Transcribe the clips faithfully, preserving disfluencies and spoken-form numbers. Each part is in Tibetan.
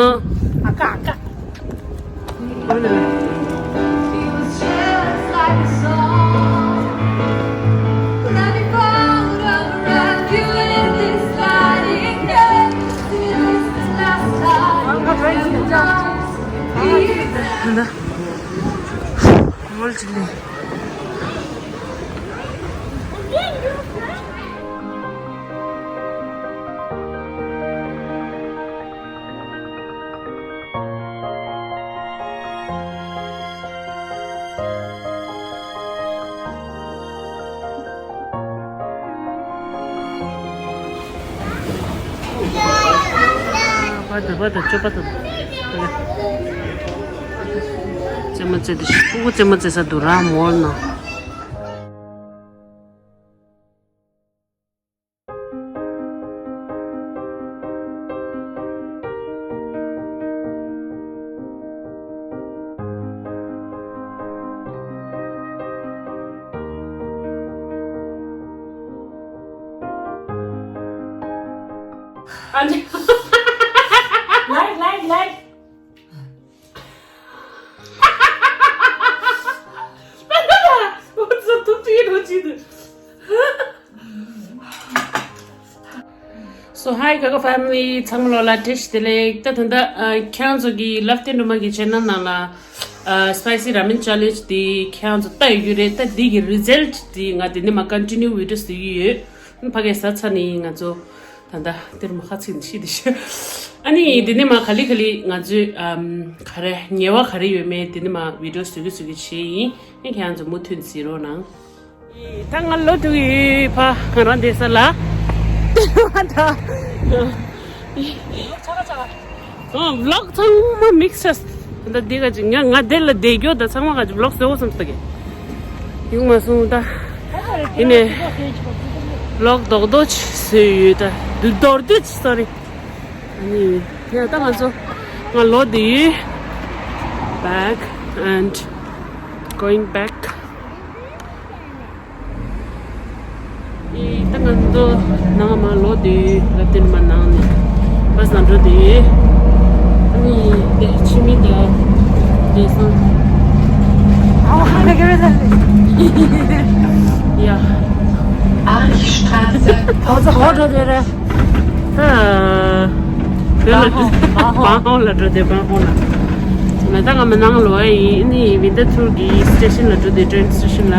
ཨ་ཀ་ཨ་ཀ། པ་དང་པ་དང་ཅོ་པ་དང་། ཙེ་མོ་ཙེ་དེ་ཕྲུ་གུ་ཙེ་མོ་ཙེ་ས་འདུག་ར་མོལ་ན། ལའིག་ལའིག་ལའིག So hi Gaga family, ཚང་མ་ལོ་ལ་བཀྲ་ཤིས་བདེ་ལེགས། ད་ད་ལྟ་ཨ་ཁྱེད་རང་ཚོ་གི་ལབ་ཏེ་འགྲོ་མ་གི་channel ནང་ལ་ཨ་spicy ramen challenge དེ་ཁྱེད་རང་ཚོ་ལྟ་ཡོད་ཀྱི་རེད། ད་འདི་གི་result དེ་ང་དེ་ནས་མ་continue videos བཟོ་གི་ཡོད། ཕ་གིར་ཟ་ཚར་ནས་ང་ཚོ། ད་ལྟ་དེར་མ་ཁ་ཚིག་འདི་ཤི་འདི་ཤི། ཨ་ནི་དེ་ནི་མ་ག་ལེ་ག་ལེ་ང་ཚོས་ཨམ་ག་རེ་ཉེ་བ་ག་རེ་ཡོད་མེད་དེ་ནི་མ་བི་ཌི་ཡོ་བཟོ་གི་བཟོ་གི་བྱས་ཡིན། ཨ་ཁྱེད་རང་ཚོ་མུ་མཐུད་གཟིགས་རོགས་གནང་། ད་ང་ལོ་དྲུག་ཡོད་ཕ་ང་རང་བསྡད་ས་ལ། ཨ་ཝི་ལོག་ཚང་མ་མིག་སི་ཆགས། ད་འདི་ག་ཅིག་ང་ང་དེ་ལ་བསྡད་རྒྱུ་ད་ཚང་མ་ག་ཅིག་ཝི་ལོག་བཟོ་དགོས་བསམ་སྟེ། ཡོང་མ་སོང་ད། ཡིན་ནའི་ཝི་ལོག་རྡོག་རྡོག་ཅིག་བཟོས་ཡོད་ད། རྡོག་རྡོག་ཅིག་སོ་རི། ཨ་ནི་ཡ་ད་ང་ཚོ་ང་ལོག་བསྡད་ཡོད། Back and going back. ཨེ་ད་ང་ཚོ་ནང་མ་ལོག་དུས་ལབ་དེ་མ་ནང་ནས་བ་སི་ནང་འགྲོ་དུས། ཨ་ནི་དེ་ཕྱི་མི་དང་བསྡད་སོང་། ཨ་ཧ་ལ་གེ་རེ་ད་ལེ། ཡ། Archstraße. ཨ་ཚོ་ཧོ་འགྲོ་དེ་རེད། ད། བོད་ལ་བང་ཧོང་ལ་འགྲོ་དེ་བང་ཧོང་ལ། ང་ད་ང་མི་ནང་ལོག་ཡིན་ནི་ཝིན་ཊར་ཐུར་གི་སི་ཊེ་ཤན་ལ་འགྲོ་དེ་ཊེན་སི་ཊེ་ཤན་ལ།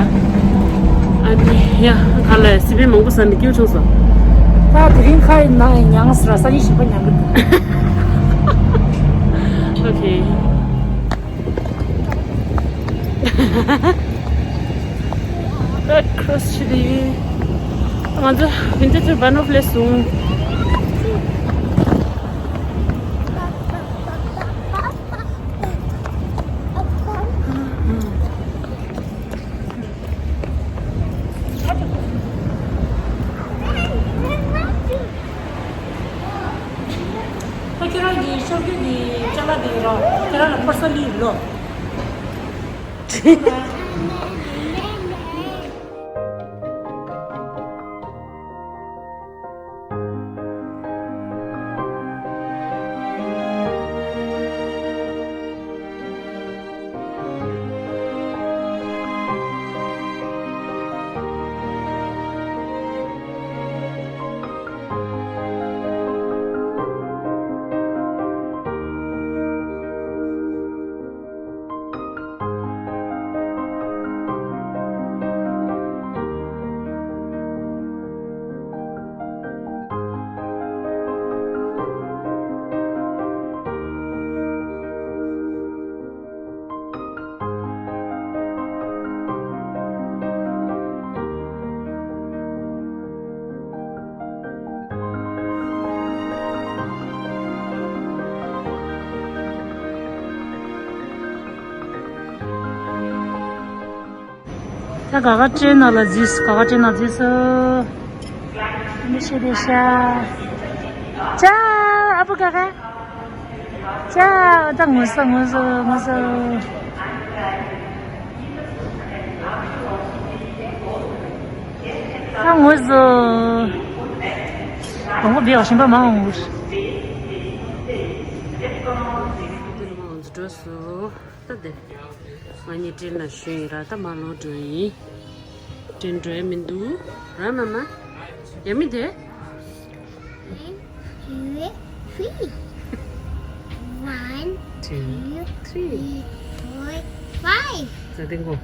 ཨ་ནི་ཡ་ག་ལ་སི་པན་མང་པོ་ཟ་ནས་སྐྱིད་བྱུང་སོང་། ད་དེ་རིང་ཁ་ཡི་ནང་ཡང་ཉང་ཟེར་ས་ཡི་ཞིག་པ་ཉང་གི་འདུག་ཨོ་ཁེ། ད་ཁྲོ་སི་ཆུ་དེ་ཡིན། ང་ཚོ་ཝིན་ཊར་ཐུར་བན་ཨོ་ཕི་ལ་སོང་། ད་ཁྱེད་རང་གི་ཤོག་གུ་གི་ཅ་ལག་དེ་ར་ཁྱེད་རང་ལ་ཕར་ས་ལི་ལོ། ད་ག་ག་ཅན་ན་ལ་ཟིས་ག་ག་ཅན་ན་ཟིས། མི་ཤེས་དེ་ཤ། ཅ། ཨ་བུ་ག་ག་ཅ། ད་ངོ་སོ་ངོ་སོ་ངོ་སོ། ད་ངོ་སོ། དང་པོ་བེའོ་ཞིམ་པ་མ་འོང་། འགྲོ་སོ། ད་དེ། ང་གཉིས་ཏྲེན་ལ་ཞོན་ཡིན་ར་ད་མ་ལོག་འགྲོ་ཡིན། ཏྲེན་འགྲོ་ཡ་མི་འདུག་ར་མ་མ། ཡ་མི་དེ། One, two, three, four, five. ད་དེ་གོ།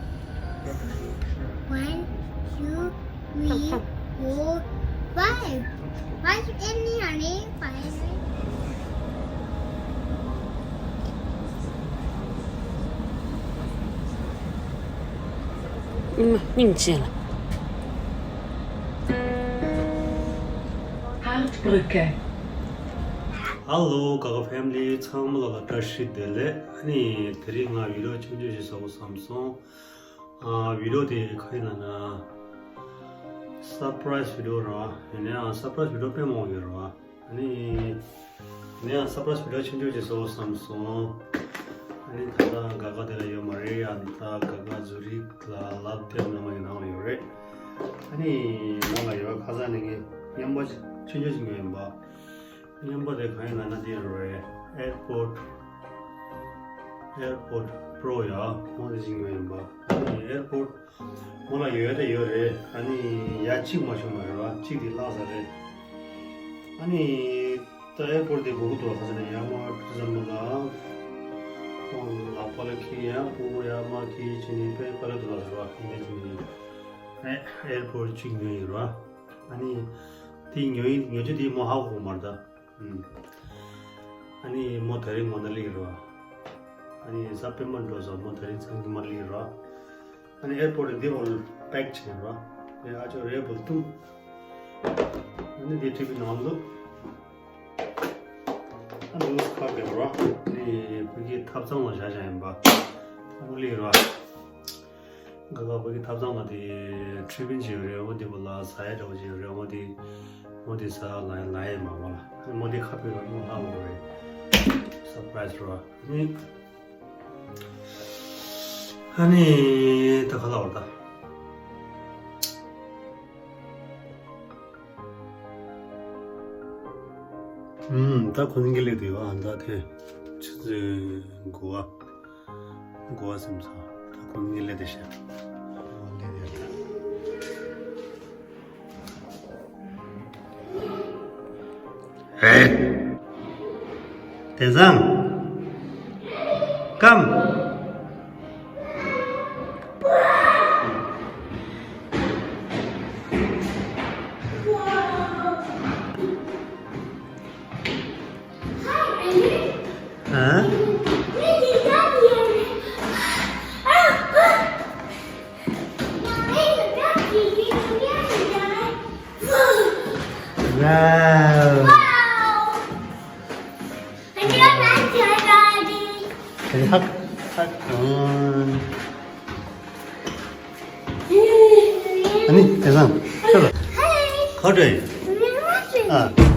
One, two, three, four, five. Five any honey, five. ཨུམ། སྙིང་རྗེ་ལ། Hauptbrücke. Hello ག་ག་ཕེ་མི་ལི་ཚང་མ་ལ་ལ་བཀྲ་ཤིས་བདེ་ལེགས། ཨ་ནི་དེ་རིང་ང་བི་ཌི་ཡོ་ཆུང་ཆུང་ཞིག་བཟོ་དགོས་བསམ་སོང་། ཨ་བི་ཌི་ཡོ་དེ་ག་ཡིན་ན་ན་སར་པ་རའི་སི་བི་ཌི་ཡོ་ར། ཡིན་ནའང་སར་པ་རའི་སི་བི་ཌི་ཡོ་དཔེ་མང་པོ་ཡོད་ར། ཨ་ནི་ཡིན་ནའང་སར་པ་རའི་སི་བི་ཌི་ཡོ་ཆུང་ཆུང་ཅིག་བཟོ་དགོས་བསམ་སོང་། ཨ་ནི་ད་ལྟ་ག་ག་དེ་ལ་ཡོད་མ་རེད། ཡང་ད་ག་ག་ཛུ་རིག་ལ་ལབ་སྟེ་ནང་ལ་ཡོད་ནང་ལ་ཡོད་རེད། ཨ་ནི་ནང་ལ་ཡོད་ཁ་སང་ནས་ངས་རྔན་པ་ཆུང་ཆུང་ཞིག་ཉོས་ཡིན་པ། རྔན་པ་དེ་གང་ཡིན་ལབ་ན་དེ་རེད། ཨེར་པོ་ཌི་ཨེར་པོ་ཌི་པྲོ་ཡ་མོ་དེ་ཞིག་ཉོས་ཡིན་པ། ཨ་ནི་ཨེར་པོ་ཌི་མོ་ལ་ཡོད་དེ་ཡོད་རེད། ཨ་ནི་ཡ་གཅིག་མ་བྱུང་མ་རེད་བ། གཅིག་དེ་བརླག་ས་རེད། ཨ་ནི་ད་ཨེར་པོ་ཌི་དེ་སྒུག་གི་འདུག་བ། ཁ་ས་ནས་ཡར་མར་ཁྲི་ཙམ་པ་ལ་ཁོང་ལག་པ་ལ་འཁྱེར་ཡ་སྤུ་གུ་ཡར་མར་འཁྱེར་བྱས་ནས་དཔེ་དཀའ་ལས་འདུག་ལབ་ཟེར་བ། ཡིན་ནའི་ཨེར་པོ་ཌི་གཅིག་ཉོས་ཡིན་ར། ཨ་ནི། དེ་ཉོ་ཡིན་ཉོ་རྒྱུ་དེ་མོ་ཧ་གོ་མ་རེད་ད། ཨ་ནི་མོ་དེ་རིང་ངོ་ན་ལི་རོ། ཨ་ནི་ས་པེ་མ་འགྲོ་ས་མོ་དེ་རིང་ཚང་གི་མ་ལི་རོ། ཨ་ནི་ཨེར་པོར་ཊི་འདི་འོལ་པེག་བྱས་རོ། ཨ་ཅོ་རེ་བོལ་ཏུ། ཨ་ནི་འདི་ཊི་བི་ནང་དུ། ཨ་ནི་ཁ་གེ་རོ། ཨ་ནི་བུ་གི་ཐབ་ཚང་ལ་བཞག་བཞག་ཡིན་པ། ཨ་ནི་ལི་རོ། ག་ག་བུ་གི་ཐབ་ཚང་ལ་དེ་ཊི་བི་བྱས་ཡོད་རེད། འོ་འདི་བོ་ལ་ཟ་ཡ་འདྲ་བོ་བྱས་ཡོད་རེད། འོ་འདི་འོ་འདི་ཟ་ལ་ལ་ཡ་མ་མ་ལ། ཨ་ནི་མོ་འདི་ཁ་ཕིག་རོ་ནི་ཧ་གོ་རེད། སར་པ་རའི་ཛི་རོ། ཨ་ནི། ཨ་ནི་ད་ག་ལ་བར་ད། ཨུམ། ད་ཁོ་ནི་གི་ལེ་དེ་བ་ཨ་ད་དེ་ཆུ་ཚོད་དགུ་བ་དགུ་བ་སེམས་ཚ་ད་ཁོ་ནི་གི་ལེ་དེ་ཤ་ལེ་དེ་ལེ། ཨེ། དེ་བཟང་། ཀམ། ཨ། Wow. Wow. Can you hug? Hug. ཨ་ནི་དེ་སང་ཁྱོད་ལ་ཁ་བྲལ་ཡིན། ཨ།